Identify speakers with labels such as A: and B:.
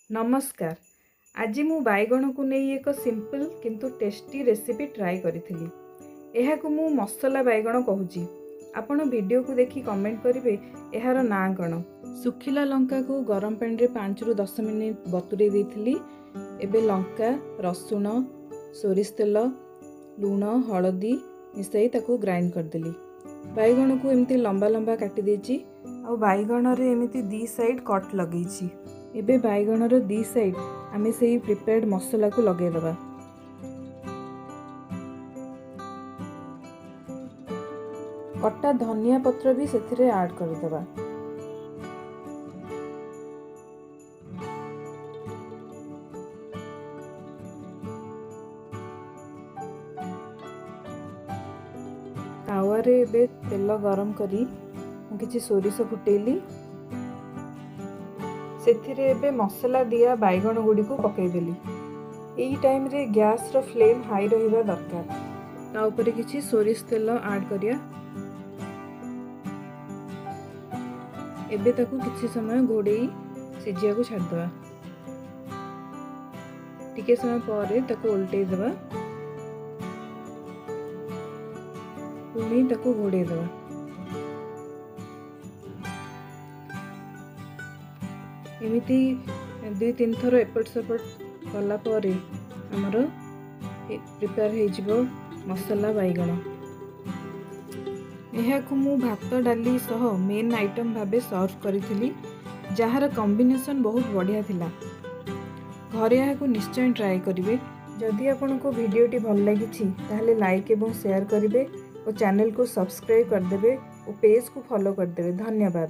A: ନମସ୍କାର। ଆଜି ମୁଁ ବାଇଗଣକୁ ନେଇ ଏକ ସିମ୍ପଲ୍ କିନ୍ତୁ ଟେଷ୍ଟି ରେସିପି ଟ୍ରାଏ କରିଥିଲି। ଏହାକୁ ମୁଁ ମସଲା ବାଇଗଣ କହୁଛି। ଆପଣ ଭିଡ଼ିଓକୁ ଦେଖି କମେଣ୍ଟ କରିବେ ଏହାର ନାଁ କ'ଣ। ଶୁଖିଲା ଲଙ୍କାକୁ ଗରମ ପାଣିରେ 5ରୁ 10 ମିନିଟ୍ ବତୁରେଇ ଦେଇଥିଲି। ଏବେ ଲଙ୍କା, ରସୁଣ, ସୋରିଷ ତେଲ, ଲୁଣ, ହଳଦୀ ମିଶାଇ ତାକୁ ଗ୍ରାଇଣ୍ଡ କରିଦେଲି। ବାଇଗଣକୁ ଏମିତି ଲମ୍ବା ଲମ୍ବା କାଟି ଦେଇଛି ଆଉ ବାଇଗଣରେ ଏମିତି 2 ସାଇଡ଼୍ କଟ୍ ଲଗେଇଛି। ଏବେ ବାଇଗଣର 2 ସାଇଡ଼୍ ଆମେ ସେଇ ପ୍ରିପେୟାର୍ଡ ମସଲାକୁ ଲଗେଇଦେବା। କଟା ଧନିଆ ପତ୍ର ବି ସେଥିରେ ଆଡ଼୍ କରିଦେବା। ତାୱାରେ ଏବେ ତେଲ ଗରମ କରି ମୁଁ କିଛି ସୋରିଷ ଫୁଟେଇଲି। ସେଥିରେ ଏବେ ମସଲା ଦିଆ ବାଇଗଣ ଗୁଡ଼ିକୁ ପକାଇଦେଲି। ଏଇ ଟାଇମ୍ରେ ଗ୍ୟାସ୍ର ଫ୍ଲେମ୍ ହାଇ ରହିବା ଦରକାର। ତା ଉପରେ କିଛି ସୋରିଷ ତେଲ ଆଡ଼୍ କରିବା। ଏବେ ତାକୁ କିଛି ସମୟ ଘୋଡ଼େଇ ସିଝିବାକୁ ଛାଡ଼ିଦେବା। ଟିକେ ସମୟ ପରେ ତାକୁ ଓଲଟେଇ ଦେବା, ପୁଣି ତାକୁ ଘୋଡ଼େଇ ଦେବା। ଏମିତି 2-3 ଥର ଏପଟ ସେପଟ କଲା ପରେ ଆମର ପ୍ରିପେୟାର ହେଇଯିବ ମସଲା ବାଇଗଣ। ଏହାକୁ ମୁଁ ଭାତ ଡାଲି ସହ ମେନ୍ ଆଇଟମ୍ ଭାବେ ସର୍ଭ କରିଥିଲି, ଯାହାର କମ୍ବିନେସନ୍ ବହୁତ ବଢ଼ିଆ ଥିଲା। ଘରେ ଏହାକୁ ନିଶ୍ଚୟ ଟ୍ରାଏ କରିବେ। ଯଦି ଆପଣଙ୍କୁ ଭିଡ଼ିଓଟି ଭଲ ଲାଗିଛି ତାହେଲେ ଲାଇକ୍ ଏବଂ ସେୟାର କରିବେ ଓ ଚ୍ୟାନେଲକୁ ସବସ୍କ୍ରାଇବ୍ କରିଦେବେ ଓ ପେଜ୍କୁ ଫଲୋ କରିଦେବେ। ଧନ୍ୟବାଦ।